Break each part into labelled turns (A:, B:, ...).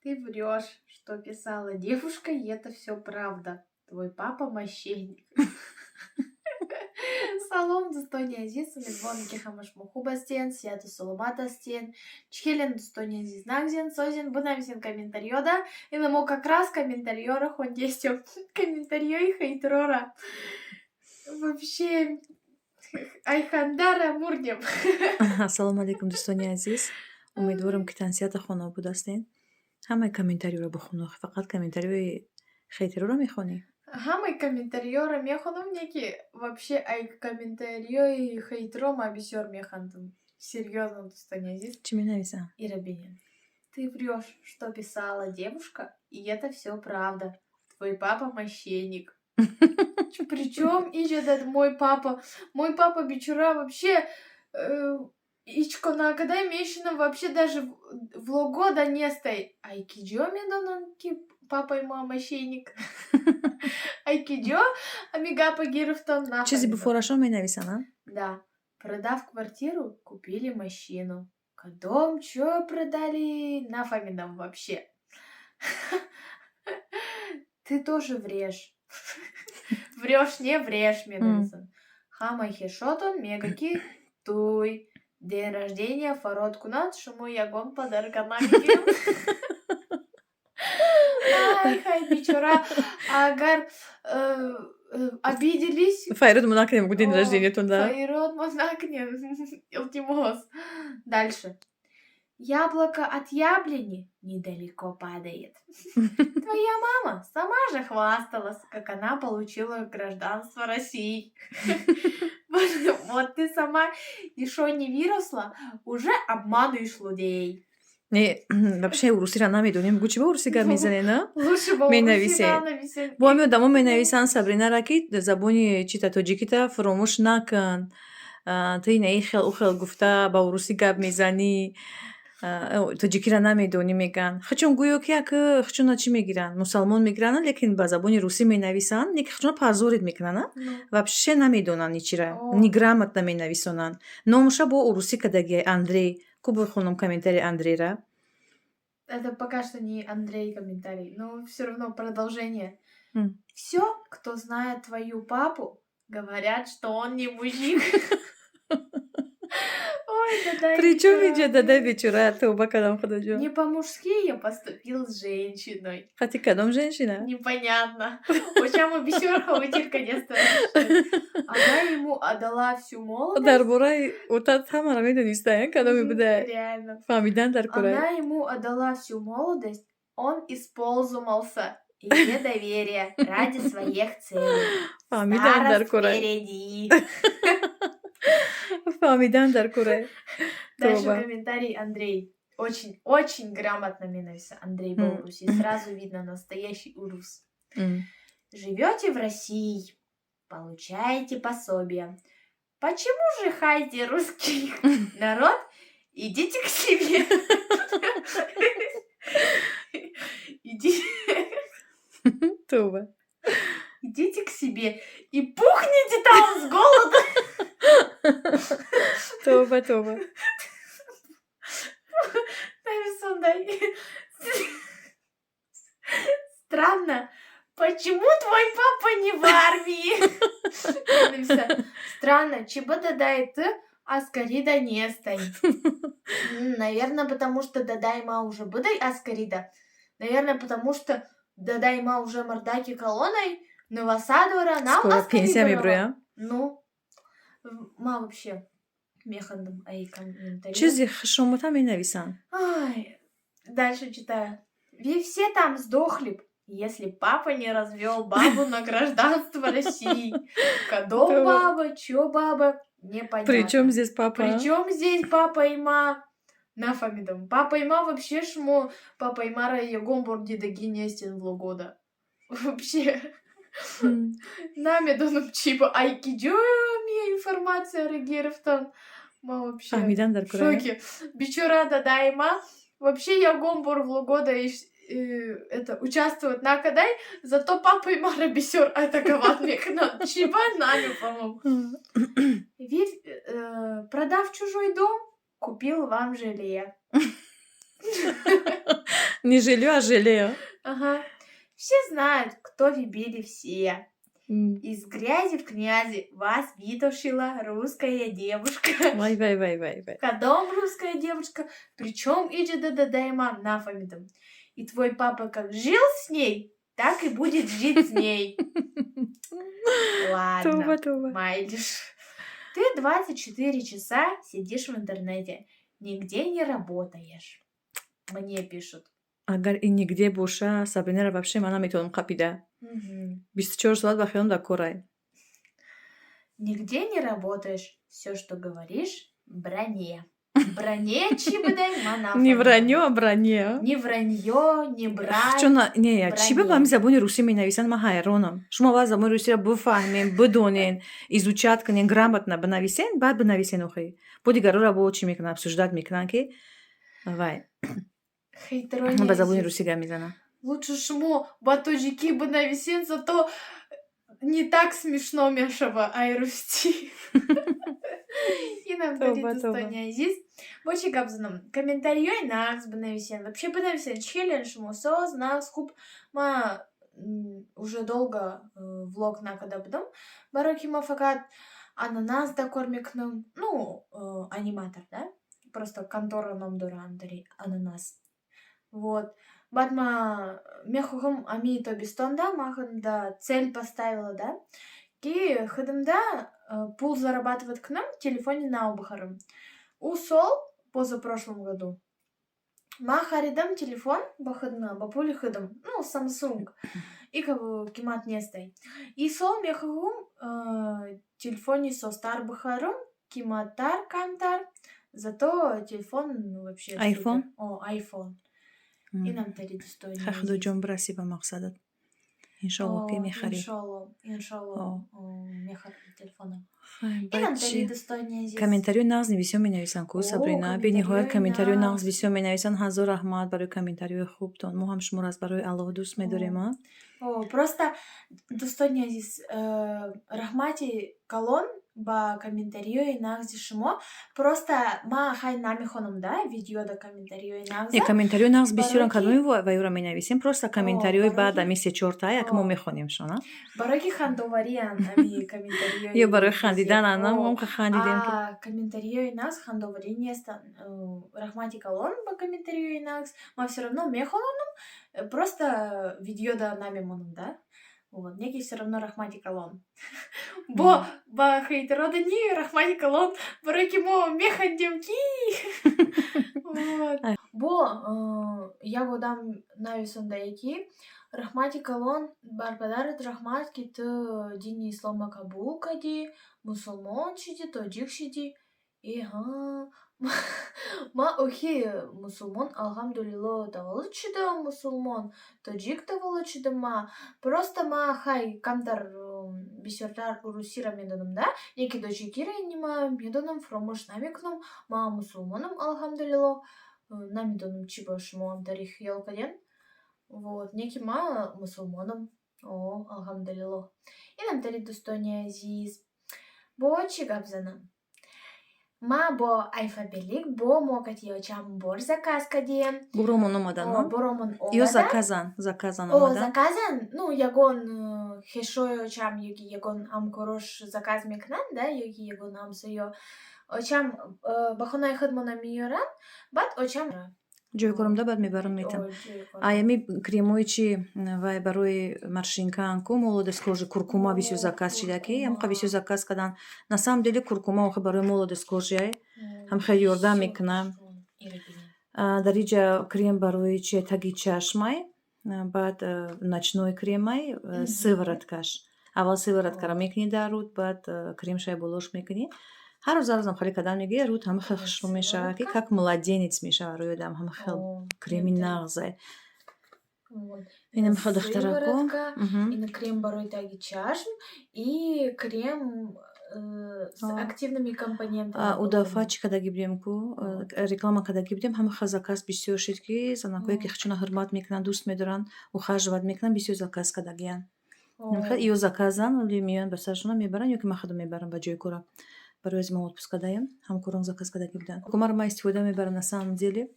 A: Ты врешь, что писала девушка, и это все правда. Твой папа мошенник. Салом, дӯстони азиз, умедворам, ки ҳама шумо хуб ҳастен, сиҳату саломат ҳастен. Чихелен, дӯстони азиз, нағзен, созен, бинависен комментариёда. Ина мо как раз комментариёра хондестем. Комментариёи хейтерора. Вообще, ай хандара мурдем.
B: Ассалому алайкум, дӯстони азиз. Умедворам, ки тансиҳату хонобод ҳастен. Ҳамаи комментариёро бихону, фақат комментариёи хейтероро мехонӣ?
A: Ҳамаи комментариёро мехонам, не ки вообще ай комментариёи хейтеро ма бисёр механдам. Серьёзно, дӯстони азиз.
B: Чӣ менависам?
A: Ира, бинен. Ты врешь, что писала девушка, и это все правда. Твой папа мошенник. Причем ижа мой папа? Мой папа бичура вообще ичко накадай мешина, вообще даже влогода нестай. Ай киҷо медонам, ки папаи ма мошенник? Ай киҷо ами гапа гирифтан?
B: Чизи буфорашон менависанд, а?
A: Да. Продав квартиру, купили машину. Кадом, чё продали, нафамидам вообще. Ты тоже врешь. Врешь, не врешь, менависан. Ҳамаи хешотон мега, ки туй день рождения фарод кунад, шумо ягон подарка намегирем. Ай, хай, бичора, агар обиделись.
B: Файрод мо накунем день рождениятон, да?
A: Файрод мо накунем. Илтимос. Дальше. Яблоко от яблони недалеко падает. Твоя мама сама же хвасталась, как она получила гражданство России. Вот ты сама еще не выросла, уже обманываешь людей.
B: Не, вообще урусиро намедонем. Гӯ, чӣ ба урусӣ гап мезанед, на?
A: Лучше ба
B: Менависе.
A: урусӣ нанависен.
B: Бо ҳамин одамо менависанд Сабринара, ки забони чита, тоҷикита фуромӯш накун. Ту ина и хел, ӯ хел гуфта ба урусӣ гап мезанӣ. Тоҷикиро намедонӣ, мегӯянд. Хучун гӯё ки як хучуна чӣ мегиранд? Мусалмон мегиранд, лекин ба забони русӣ менависанд, лекин хучуна позорить мекунанд, а?
A: Ну.
B: Вообще намедонанд ничира.
A: О.
B: Неграмотно менависонанд. Номуша бо урусӣ кардагиай Андрей. Ку бихонам комментарии Андрейра?
A: Это пока что не Андрей комментарий, но все равно продолжение. Все, кто знает твою папу, говорят, что он не мужик. Ой, дадай
B: Причем
A: бичора.
B: иҷа дадай бичора, тавба кардам, худоҷон.
A: Не по-мужски я поступил с женщиной.
B: Хати кадом женщина?
A: Непонятно. Очама бисёр хаватир, конечно. Она ему отдала всю молодость.
B: Дар бораи отат ҳамаро медонистая, кадоме буда.
A: Реально.
B: Фаҳмидан дар кора.
A: Она ему отдала всю молодость, он использовался ее доверие ради своих целей.
B: Фаҳмидан дар
A: Старость
B: кора.
A: впереди.
B: Фаҳмидан дар кора.
A: Дальше
B: Тоба.
A: комментарий Андрей. Очень, очень грамотно менависа Андрей Беларуси. Сразу видно, настоящий урус. Живете в России, получаете пособие. Почему же хаете русский народ? Идите к себе. Иди,
B: Тоба.
A: идите к себе и пухните там с голода.
B: Тоба, тоба.
A: Нависондай. Странно, почему твой папа не в армии? Написано: странно, чиба дадай ты, аскарида нестай. Наверное, потому что дадай ма уже быдай аскарида. Наверное, потому что дадай ма уже мардаки калонай, новосадора нам
B: Скоро
A: аскарида
B: пенсия
A: рава.
B: меброям.
A: Ну, ма вообще механдам ай комментарий.
B: Чизи хушомота менависанд.
A: Ай, дальше читаю. Вы все там сдохли б, если папа не развел бабу на гражданство России. Кадом
B: Това.
A: баба, чё баба, непонятно.
B: Причем здесь папа?
A: Причем здесь папа и ма? Нафамидам. Папа и ма вообще шмо. Папа и мара ягон бор дидаги нестен влогода. Вообще. Намедонам чиба. Ай киҷо ми информация гирифтан. Ма вообще
B: Фаҳмидан дар
A: в
B: кора.
A: шоке. Бичора дадай ма. Вообще ягон бор влогода это, участвовать накадай, зато папа и мара бисёр атаковать мекунад. Чиба нами, по-моему. Продав чужой дом, купил вам желе.
B: Не жильё, а желе.
A: Ага. Все знают, кто любили все. Из грязи в князи вас вытащила русская девушка.
B: Вай, вай, вай, вай, вай.
A: Кадом русская девушка, причем иҷа нафамидам. И твой папа как жил с ней, так и будет жить с ней. Ладно,
B: Тоба, тоба.
A: Майлиш. Ты 24 часа сидишь в интернете, нигде не работаешь. Мне пишут.
B: Агар ин нигде боша, Сабринара вообще ман наметавонам қапида. 24 соат ба хиёлам дар корай.
A: Нигде не работаешь. Все, что говоришь, броне. Броне чӣ будай, ман
B: Не
A: нафаҳмидам.
B: Враньё, а броне.
A: Не враньё, не брань.
B: Чун не, чӣ ба
A: Броне.
B: Ҳамин забони русӣ менависанд, ман ҳайронам. Шумо аввал забони русиро бифаҳмем, бидонен, изучать кунен, грамотно бинависен, баъд бинависен охи. Бо дигарора бо чӣ мекунанд, обсуждать мекунанд, ки вай
A: Хейтрони
B: ба забони
A: азиз.
B: Русӣ гап мезананд.
A: Лучше шумо ба тоҷикӣ бинависен, зато не так смешно мешава, ай русти. Инам
B: Тоба,
A: дари
B: тоба.
A: Дӯстони азиз. Бо чӣ гап занам? Комментариёи нағз бинависен. Вообще бинависен, чӣ шумо соз, нағз, хуб. Ма уже долго влог накарда будам. Барои ки ма фақат ананас да кор мекунам. Ну, аниматор, да? Просто контора ном дорам дари ананас. Вот. Баъд ма мехоҳам ами тобистонда, ма худамда цель поставила, да, ки худамда пул зарабатывать кунам, телефони нав бихарам. У сол, позапрошлом году, ма харидам телефон ба худма, ба пули худам, ну, Samsung, и қимат нестай. И сол мехоҳам телефони созтар бихарам, қиматтар камтар, зато телефон, ну, вообще супер.
B: Айфон?
A: О, айфон. Инам тари, дӯстони
B: Хай,
A: азиз.
B: Худоҷон, бираси ба мақсадат. Иншолло, ки
A: О,
B: мехарӣ.
A: Иншолло, иншолло,
B: О.
A: О, мехарам телефона.
B: Хай,
A: Инам
B: баъд
A: тари,
B: чӣ?
A: Дӯстони азиз.
B: Комментариёи нағз бисёр менависанд ку,
A: О,
B: Сабрина. Бениҳоят
A: комментариёи
B: комментариёи нағз
A: нағз.
B: Бисёр менависанд. Ҳазор раҳмат барои комментариёи хубтон. Мо ҳам шуморо аз барои Аллоҳ дӯст медорем, а?
A: О, просто, дӯстони азиз, раҳмати калон ба комментариёи нағзи шумо. Просто ма хай намехонам, да, видеода комментариёи
B: Не,
A: нағза.
B: Комментариёи нағз бисёран,
A: Барои ки
B: кадоми вайёро менависем, просто комментариёи
A: барои
B: баъд
A: ки
B: ами се чорта як мо
A: О.
B: мехонемшон, а?
A: Барои ки хандовариян ами комментариёи
B: Ё барои хандидан, ана
A: О,
B: мо хандидем ки.
A: А комментариёи нағз хандоварӣ нестанд. Раҳмати калон ба комментариёи нағз. Ма всё равно мехонам, просто видеода намемонам, да? Вот, неки всё равно раҳмати калон. Бо ба хейтерода ни раҳмати калон, барои ки мо механдем ки. Вот. Бо як одам нависондае, ки раҳмати калон бар падарат, раҳмат, ки ту дини исломро қабул кардӣ, мусулмон шидӣ, тоҷик шидӣ. Эҳа, ма охи мусулмон, алҳамдулилло, таваллуд шудам мусулмон, тоҷик таваллуд шудам ма. Просто ма хай камтар бисёртар русиро медонам, да, яке тоҷикиро нима медонам, фаромӯш намекунам. Ма мусулмонам, алҳамдулилло. Намедонам, чӣ ба шумо ҳамтари хиёл кардем. Вот, неки ма мусулмонам. О, алҳамдулилло. Инам тари, дӯстони азиз. Бо чӣ гап занам? Ма бо Айфабелик бо мо катиёчам бор заказ кардем.
B: Боромон омадан,
A: О,
B: но?
A: Боромон
B: Ё
A: омадан.
B: Заказан, заказан
A: О,
B: омадан?
A: Заказан, ну, ягон хешоёчам ёки ягон ҳамкорош заказ мекунанд, да, ёки ягон ҳамсоё. Очам ба хонаи худмона меёранд, баъд очам
B: Ҷои коромда баъд мебарам, метам.
A: О, ҷои кором.
B: Аями кремои чи вай барои морщинкаан ку, молодость кожи, куркума бисёр
A: О,
B: заказ шида, ки ҳамқа
A: куркума.
B: Бисёр заказ кардан. На самом деле куркума охи барои молодость кожи ай ҳам хеле ёрдам
A: Бисёр
B: мекунад.
A: хушрӯ. Ира бинем.
B: Дар иҷа крем барои чи таги чашмай, баъд ночной кремай, сывороткаш. Аввал сывороткаро мекунӣ дар рӯд, баъд кремшаи болош мекунӣ. Ҳар рӯз ҳар рӯзам хеле кардан мегирӣ, рӯд ҳама хел хушрӯ мешавад, ки
A: Сыворотка.
B: Как младенец мешавад рӯи одам, ҳама хел
A: О,
B: креми
A: это
B: нағзай.
A: Вот.
B: Инам хел, духтарако.
A: Сыворотка,
B: Мгм.
A: ина крем барои таги чашм и крем с активными компонентами.
B: У дафъа чӣ кардаги будем ку, реклама кардаги будем, ҳама хел заказ бисёр шуд, ки занакое, ки хичона ҳурмат мекунанд, дӯст медоранд, ухаживать мекунанд, бисёр заказ кардагиянд. Ё заказан, оли меоянд ба саршона мебаранд, ё ки ман худам мебарам ба ҷои кора. Барои аз ма отпуск кардаям, ҳамкорон заказ кардаги буданд. Кумаро ман истифода мебарам на самом деле.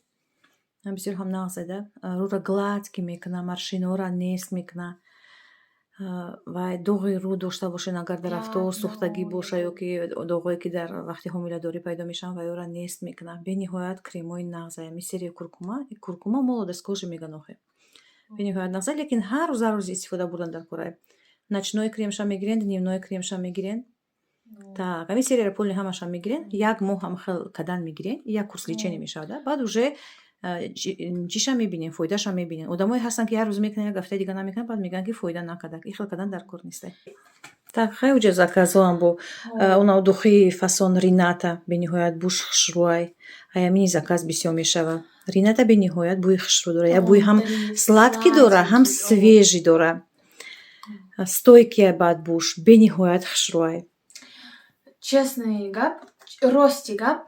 B: Бисёр ҳам нағз да, рӯро гладкий мекуна, морщиноро нест мекуна. Ва доғи рӯ дошта бошен, агар дар афтоб сӯхтагӣ боша ё ки доғҳое, ки дар вақти ҳомиладорӣ пайдо мешаванд, ва ёро нест мекуна. Бениҳоят кремҳои нағза. Ами серияи куркума, куркума молодость кожи мегӯянд охе. Бениҳоят нағза, лекин ҳар рӯз, ҳар рӯз истифода бурдан дар кора. Ночной кремша мегирен, дневной кремша мегирен. Так, ами серияро полный ҳамаша мегирен, як моҳ ҳам хел кадан мегирен, як курс лечение мешавад, баъд уже чиша мебинем, фоидаша мебинем. Одамое ҳастанд, ки ҳар рӯз мекунанд, як ҳафтаи дига намекунанд, баъд мегӯянд, ки фоида накарда. Ин хел кадан дар кор нест. Так, хай, уҷа заказоам бо унав духи фасон Рината, бениҳоят буш хушрӯай. Ҳаямини заказ бисёр мешава. Рината бениҳоят бӯи хушрӯ дора. Як бӯи ҳам сладкий дора, ҳам свежий дора. Стойкий баъд буш, бениҳоят хушрӯай.
A: Честный гап, рости гап,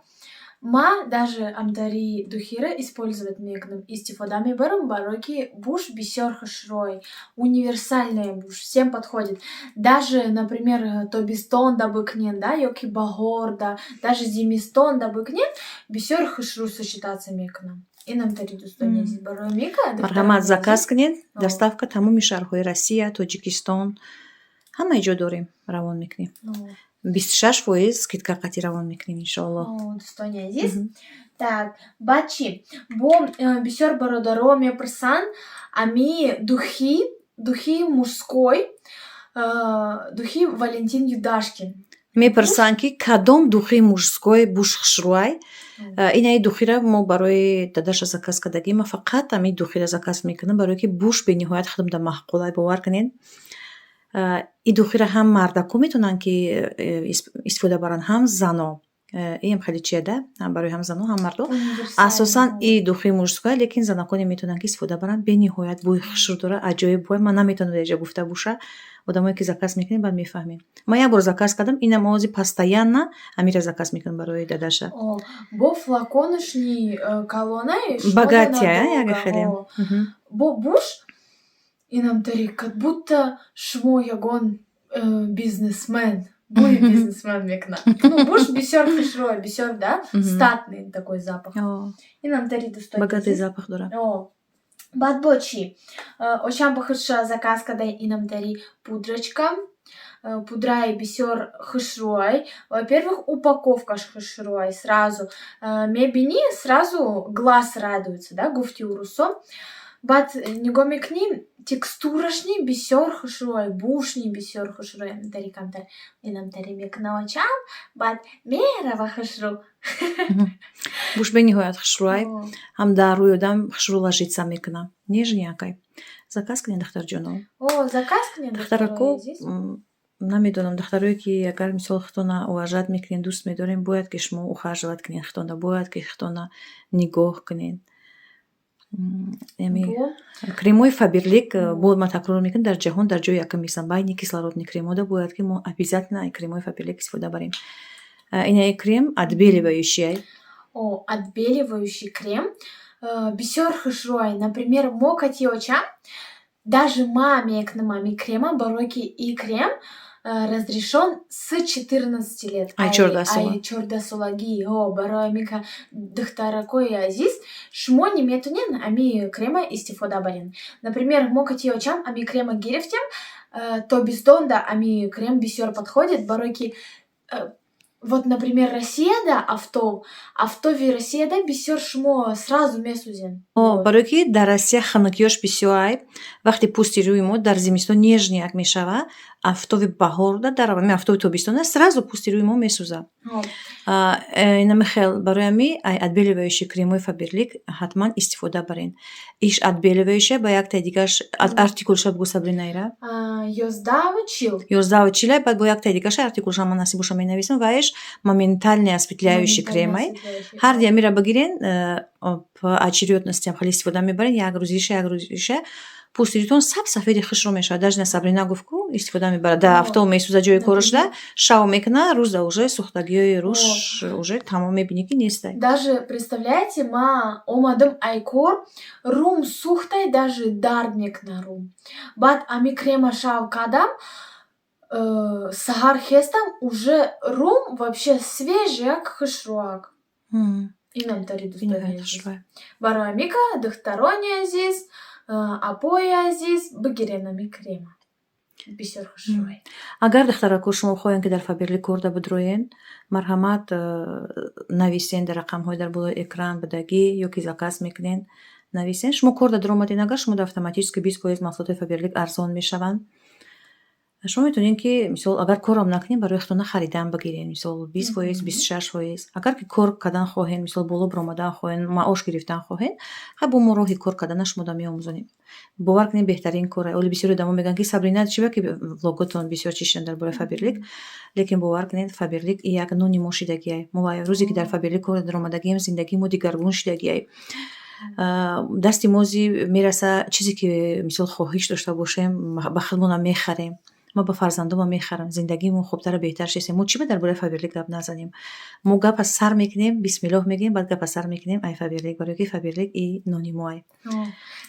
A: ма даже амтари духира использовать мекунам, истифода мебарам, барое ки буш бисёр хушрӯй, универсальная буш, всем подходит. Даже, например, тобистонда бикунен, да, ё ки баҳорда, даже зимистонда бикунен, бисёр хушрӯ сочетаться мекунам. Инамтари, дӯстони азиз, барои мека.
B: Марҳамат, заказ кунед, доставка тамоми шаҳрҳои Россия, Тоҷикистон, ҳамаи ҷо дорем, равон мекунем. 26% скидка қатъи равон мекунем, иншоалло.
A: Дӯстони азиз, так, баъд чӣ? Бо бисёр бародаро мепурсанд, ами духи мужской, духи Валентин Юдашкин.
B: Мепурсанд, ки кадом духи мужской буш хушрӯай. Инаи духира мо барои дадаша заказ кардагим. Ма фақат ами духира заказ мекунам, барое ки буш бениҳоят худам маъқулай, бовар кунед. И духира ҳам мардако метавонанд, ки истифода баранд, ҳам зано. Иам хеле чия да, барои ҳам зано, ҳам мардо. Асосан и духи мужской, лекин занаконе метавонанд, ки истифода баранд. Бениҳоят бӯи хушрӯ дора, аҷоиб бӯй. Ман наметавонам дар инҷа гуфта боша. Одамое, ки заказ мекунем, баъд мефаҳмем. Ман як бор заказ кардам, инам ози постоянно амира заказ мекунам барои дадаша.
A: Бо флаконашни калонай.
B: Богатый як хеле.
A: Бо буш инамтари, как будто шумо ягон бизнесмен, бӯи бизнесмен мекунад. Ну, буш бисёр хушрӯй, бисёр, да, статный такой запах. Инамтари, дӯстони.
B: Богатый запах дорад.
A: Баъд бо чӣ? Очам ба худша заказ карда инамтари пудрачка. Пудраи бисёр хушрӯй. Во-первых, упаковкаш хушрӯй сразу. Мебинӣ, сразу глаз радуется, да, гуфти урусо. Баъд нигоҳ мекунӣ, текстурашни бисёр хушрӯй, бушни бисёр хушрӯй. Инамтари камтар инамтари мекуна очам, баъд мерава хушрӯ.
B: Буш бениҳоят хушрӯай. Ҳам дар рӯи одам хушрӯ ложиться мекуна. Нежный акай. Заказ кунед, духтарҷоно.
A: О, заказ кунед.
B: Духтарако, намедонам, духтарое, ки агар мисол худтона уважать мекунед, дӯст медорем, бояд, ки шумо ухаживать кунед худтона, бояд, ки худтона нигоҳ кунед. Яъне кремҳои Фаберлик, бо ман такрор мекунам, дар ҷаҳон дар ҷои якум меистанд. Байни кислородный кремҳода бояд, ки мо обязательно кремҳои Фаберлик истифода барем. Инаи крем отбеливающий.
A: О, отбеливающий крем бисёр хушрӯй. Например, мо кати очам, даже ма мекунам ами крема, барое ки и крем разрешен с 14 лет.
B: Ай 14 сола.
A: Ай 14-солагӣ. О, барои ами духтаракои азиз, шумо наметонед ами крема истифода баред. Например, мо кати очам ами крема гирифтем, тобистонда ами крем бисёр подходит, барое ки вот, например, Россияда афтоб, афтоби Россияда бисёр шумо сразу месӯзед.
B: Барое ки дар Россия хунукиёш бисёр ай, вақте пӯсти рӯи мо дар зимистон нежный мешава, афтоби баҳорда, дар афтоби тобистона сразу пӯсти рӯи мо месӯзад. Инами хел барои ами ай отбеливающий кремҳои Фаберлик ҳатман истифода барен. Иш отбеливающий, ба яктаи дигараш артикулша бугӯ, Сабринаира.
A: 11:40.
B: 11:40, баъд бо яктаи дигарша артикулша ман насиб боша менависам, ва иш моментальный осветляющий кремай. Ҳар ди амира бигирен, по очередностям хеле истифода мебарен, як рӯзиша, як рӯзиша, пӯсти рӯйтон саб сафеди хушро мешавад. Даже на Сабрина гуфт, ку истифода мебарад. Дар афтоб месӯза ҷои корашда, шав мекуна, рӯзда уже сӯхтагиҳои рӯш уже тамом мебинӣ, ки нестай.
A: Даже, представляете, ма омадам ай кор, рум сӯхтай, даже дард мекуна рум. Баъд ами крема шав кардам, саҳар хестам, уже рум вообще свежий, як хушрӯак. Инамтари, дӯстони
B: Бениҳоят
A: азиз.
B: хушрӯй.
A: Барои амика, духтарони азиз, апои азиз, бигирен ами крема. Бисёр хушрӯй.
B: Агар, духтарако, шумо хоҳем, ки дар Фаберлик корда бидроен, марҳамат, нависен дар рақамҳои дар болои экран будагӣ ё ки заказ мекунен, нависен. Шумо корда даромаден, агар шумо автоматически 20% маҳсулоти Фаберлик арзон мешаванд. Шумо метавонед, ки, мисол, агар корам накунед, барои худтона харидан бигирен, мисол, 20%, 26%. Агар ки кор кардан хоҳен, мисол, боло баромадан хоҳен, маош гирифтан хоҳен, хай, бо мо роҳи кор кардана шумода меомӯзонем. Бовар кунед, беҳтарин кор. Оли бисёри одамо мегӯянд, ки Сабрина, чӣ ба ки влоготон бисёр чӣ шидан дар бораи Фаберлик, лекин бовар кунед, Фаберлик як нони мо шидагиай. Мо рӯзе ки дар Фаберлик кор даромадагием, зиндагии мо дигаргун шидагиай. Дасти мо зи мераса, чизе ки, мисол, хоҳиш дошта бошем, ба худмонам мехарем. Ма ба фарзандомам мехарам, зиндагимон хубтару беҳтар шистем. Мо чӣ ба дар бораи Фаберлик гап назанем? Мо гапа сар мекунем, бисмиллоҳ мегӯем, баъд гапа сар мекунем ай Фаберлик, барои ки Фаберлик и нони моай.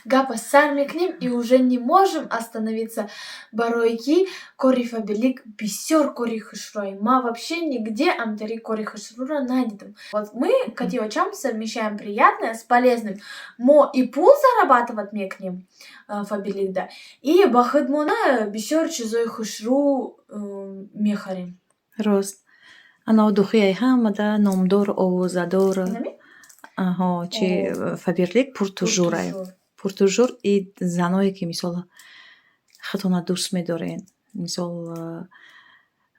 A: Гапа сар мекунем и уже не можем остановиться, барои ки кори Фаберлик бисёр кори хушрӯй. Ма вообще нигде амтари кори хушрӯро надидам. Вот мы кати очам совмещаем приятное с полезным. Мо и пул зарабатывать мекунем Фаберликда, и ба худмона бисёр чизои хушрӯ мехарем.
B: Рост. Ана духияи ҳамада номдор, овозадор. Аҳо, чи, Фаберлик Пуртужурай. Пуртужур и заное ки, мисол, худтона дӯст медорен, мисол,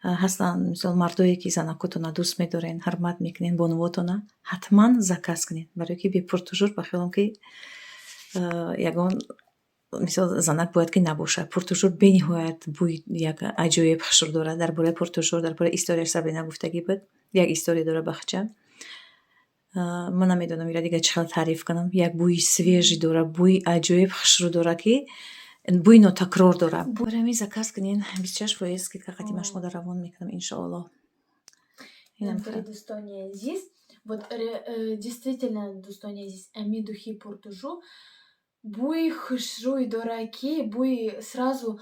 B: ҳастанд, мисол, мардое ки занакотона дӯст медорен, ҳурмат мекунен бонувотона, ҳатман заказ кунед, барое ки бе Пуртужур ба хиёлам ки ягон, мисол, занак бояд ки набошад. Пуртужур бениҳоят бӯи як аҷоиб хушрӯ дорад. Дар бораи Пуртужур, дар бораи историяш Сабрина гуфтагӣ буд. Як история дорад бахча. Ман намедонам, ира дигар чӣ хел таъриф кунам. Як бӯи свежий дорад, бӯи аҷоиб хушрӯ дорад, ки бӯи нотакрор дорад. Барои ҳамин заказ кунен, 26% скидка қати ман шумода равон мекунам, иншоаллоҳ.
A: Дӯстони азиз, вот действительно, дӯстони азиз, ами духи Пуртужур бӯи хушрӯй дорад, ки бӯи сразу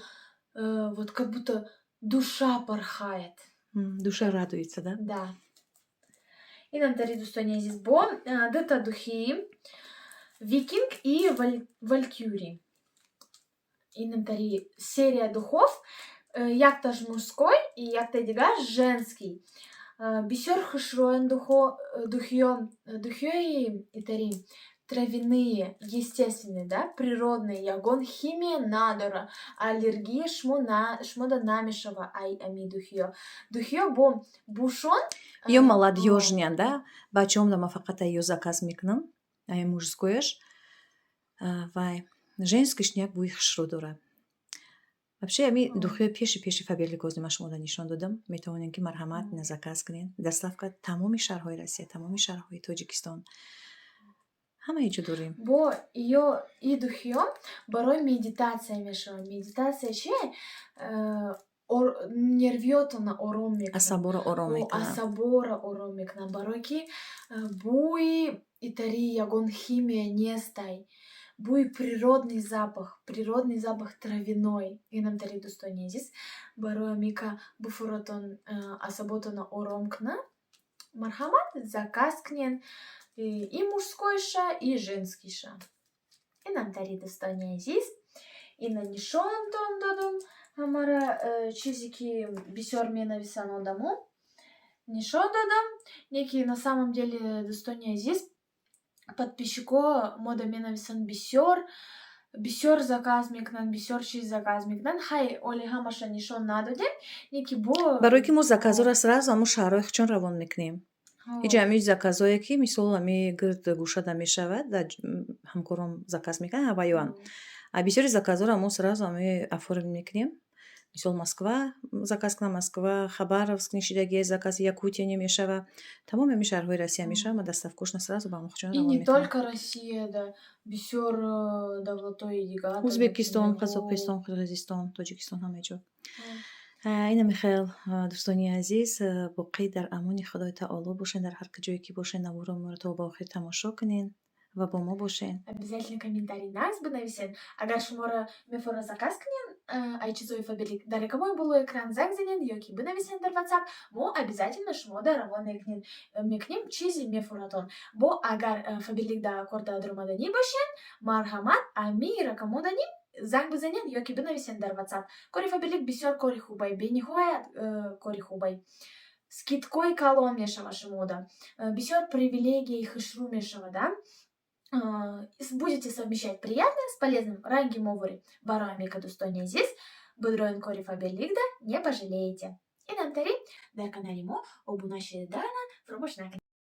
A: вот как будто душа порхает.
B: Душа радуется, да?
A: Да. Инамтари, дӯстони азиз, бо дута духи Викинг и Валькюри. Инамтари серия духов, якташ мужской и якта дигар женский. Бисёр хушрӯян духиё, духиёи итари травяные, естественные, да, природные, ягон химия надора, аллергия шумо на шумода намешава ай ами духиё. Духиё бо бушон.
B: Ё молодёжныян, да, бачаҳом да ман фақат ё заказ мекунам, ай мужскояш, вай женскийш як бӯи хушрӯ дорад. Вообще, ами духиёи пеши Фаберлик, ман шумода нишон додам, метавонем ки, марҳамат, ина заказ кунед. Доставка тамоми шаҳрҳои Россия, тамоми шаҳрҳои Тоҷикистон, ҳамаи ҷо дорем.
A: Бо ё и духиё барои медитатсия мешавад. Медитатсия чи? Нервиётона ором мекунад.
B: Асаборо ором мекунад.
A: Асаборо ором мекунад, барое ки бӯи итари ягон химия нестай, бӯи природный запах, природный запах травяной. Инамтари, дӯстони азиз, барои амика буфуротон асаботона ором кунад, марҳамат, заказ кунед и мужскойша, и женскийша. Инамтари, дӯстони азиз, ина нишонтон додум ҳамара, чизе ки бисёр менависанд одамо, нишон додам. Не ки на самом деле, дӯстони азиз, подписчико мода менависанд, бисёр бисёр заказ мекунанд, бисёр чиз заказ мекунанд. Хай, оли ҳамаша нишон надодем, не ки бо
B: Барое ки мо заказҳоро сразу ҳамун шаҳрҳои худшон равон мекунем. Ҳеҷ ҳами заказҳое ки, мисол, ҳами гирд гӯшада мешавад, дар ҳамкорон заказ мекунанд, ҳавайёан. А бисёри заказҳоро мо сразу ҳами оформить мекунем. Мисол, Москва заказ кунам, Москва, Хабаровск нишидагие заказ, Якутия немешава. Тамоми ҳами шаҳрҳои Россия мешава, ма доставкошона сразу ба ҳамон
A: И
B: равон
A: не
B: мекунем.
A: только Россия, да, бисёр давлатҳои дигар.
B: Ӯзбекистон, Қазоқистон, Қирғизистон, Тоҷикистон, ҳама ҷо. Ина михел, дӯстони азиз, боқӣ дар амони Худои Таоло бошен, дар ҳар ҷое ки бошен, наворо моро то ба охир тамошо кунен ва бо мо бошен.
A: Обязательно комментарий нас бинависен. Агар шуморо мефора заказ кунен. Ай чизои Фаберлик, дар рақамҳои болои экран занг занед ё ки бинависед дар WhatsApp, мо обязательно шумода равон мекунем чизи мефуратон. Бо агар Фаберлик дар кор даромаданӣ бошед, марҳамат, ами рақамодани занг бизанед ё ки бинависед дар WhatsApp. Кори Фаберлик бисёр кори хубай, бениҳоят кори хубай. Скидкои калон мешава шумода, бисёр привилегияи хушрӯ мешава, да? Будете совмещать приятное с полезным. Ранги мовори. Барои ҳамека, дӯстони азиз, бидроен кори Фаберликда, не пожалеете. Инамтари дар канали мо обуна шидана фаромӯш накунед.